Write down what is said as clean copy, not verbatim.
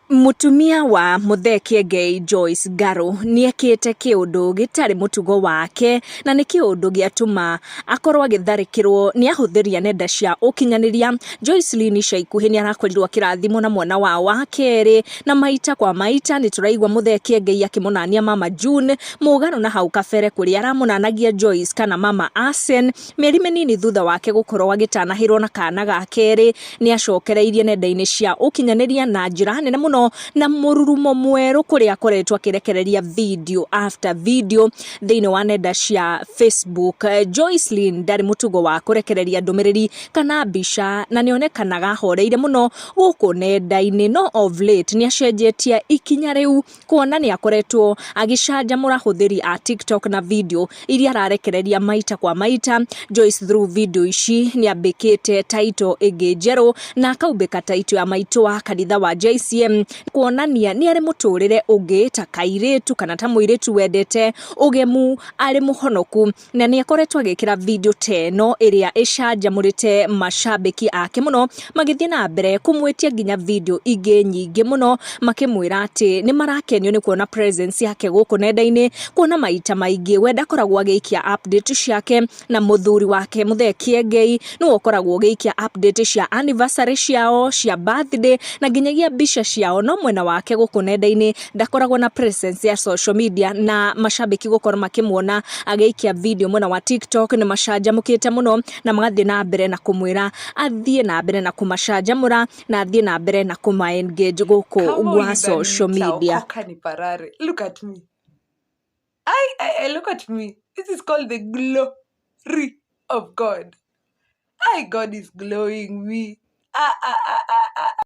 Mũtumia wa Muthee Kiengei, Joyce Ngaru, nĩekĩte kĩũndũ gĩtarĩ mũtugo wake na nĩ kĩũndũ gĩatũma akorwo agĩtharĩkĩrwo nĩ ahũthĩri a nenda cia ũkinyanĩria. Joyce Lynn ica ikuhĩ nĩ arakorirwo akĩrathimwo na mwana wao wa kerĩ, na maita kwa maita nĩ tũraigua Muthee Kiengei akĩmũnania Mama June mũgarũ na hau kabere kũrĩa aramũnanagia Joyce kana Mama Asen. Mĩeri mĩnini thutha wake gũkorwo agĩtanahĩrwo na kana ga kerĩ, nĩ acokereirie nenda-inĩ cia ũkinyanĩria na njĩra nene mũno na mũrurumo mwerũ, kũrĩa akoretwo akĩrekereria video after video thĩinĩ wa nenda cia Facebook. Joyce Lynn ndarĩ mũtugo wa kũrekereria ndũmĩrĩri kana mbica na nĩ onekanaga ahoreire mũno gũkũ nenda-inĩ, no of late nĩ acenjetie ikinya rĩu kuona nĩ akoretwo agĩcanjamũra ahũthĩri a TikTok na video iria ararekereria maita kwa maita. Joyce through video ici nĩ ambĩkĩte title ĩngĩ njerũ na akaumbĩka title ya maitũ wa kanitha wa JCM, kuonania nĩ arĩ mũtũrĩre ũngĩ ta kairĩtu kana ta mũirĩtu wendete ũgemu, arĩ mũhonoku, na nĩ akoretwo agĩkĩra video ta ĩno ĩrĩa ĩcanjamũrĩte macambĩki ake mũno, magĩthiĩ na mbere kũmwĩtia nginya video ingĩ nyingĩ mũno, makĩmwĩra atĩ nĩ marakenio nĩ kuona presence yake gũkũ nenda-inĩ, kuona maita maingĩ we ndakoragwo agĩikia update ciake na mũthuri wake Muthee Kiengei nĩwe ũkoragwo ũgĩikia update cia anniversary ciao, cia birthday na nginyagia mbica ciao, no mwena wake gũkũ nenda-inĩ ndakoragwo na presence ya social media. Na macambĩki gũkorwo makĩmuona agĩikia video mwena wa TikTok nĩ macanjamũkĩte mũno na magathiĩ na mbere na kũmwĩra athiĩ na mbere na kũmacanjamũra na athiĩ na mbere na kũma engage gũkũ Kama gwa social ulidhani media. nitaokoka niparare. Look at me. I look at me. This is called the glory of God. I God is glowing me. Ah, ah, ah, ah, ah.